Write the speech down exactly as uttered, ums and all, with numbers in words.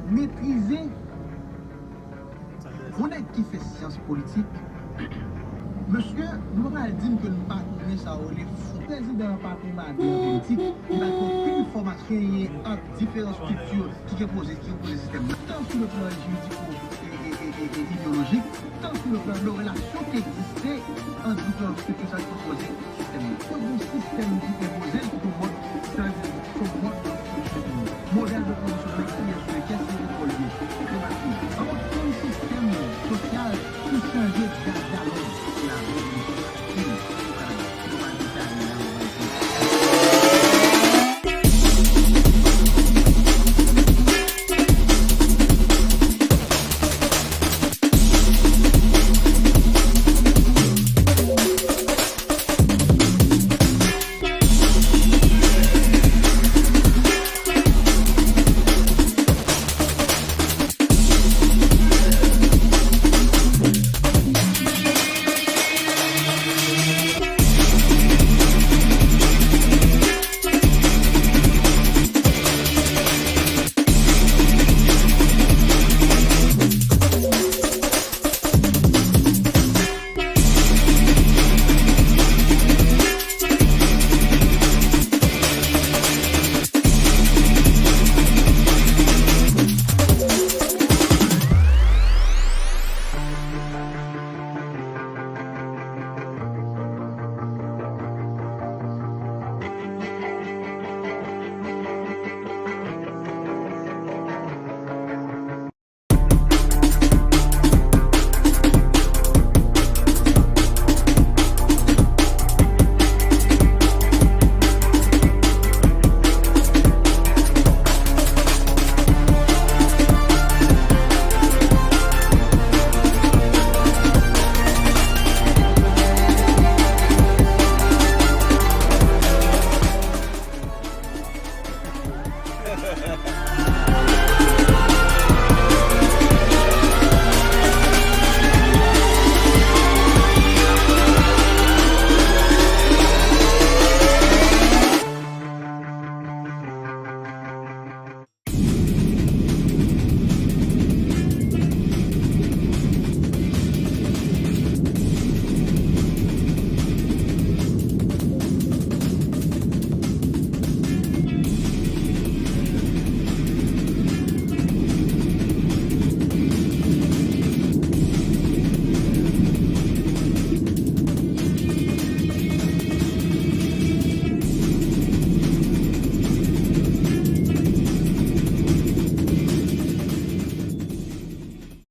Metrize yon nèg ki fè syans politik. Mesye, nou pa pral di m ke nou pa konnen sa yo rele fou. Prezidan an pa konbate an politik, li pa gen okenn fòmasyon ant diferan estrikti ki gen poze, ki gen poze sistèm nan. Tan sou le plan jiridiko, e, e, e, e, e, ideolojik, tan sou le plan de relasyon ki egziste ant diferan estrikti sa ki poze sistèm nan. Fòk gon sistèm ki enpoze l, ki gon mòd, sa vle di, se yon mòd de pwodiksyon. Modèl de pwodiksyon nan kiyès yo ye, kiyès se lekòl yo, se premati. Anpòt konn sistèm sosyal ki chanje dja dyalòg pou lavi nou. Pou ka, pou ka detaye la, nou va di.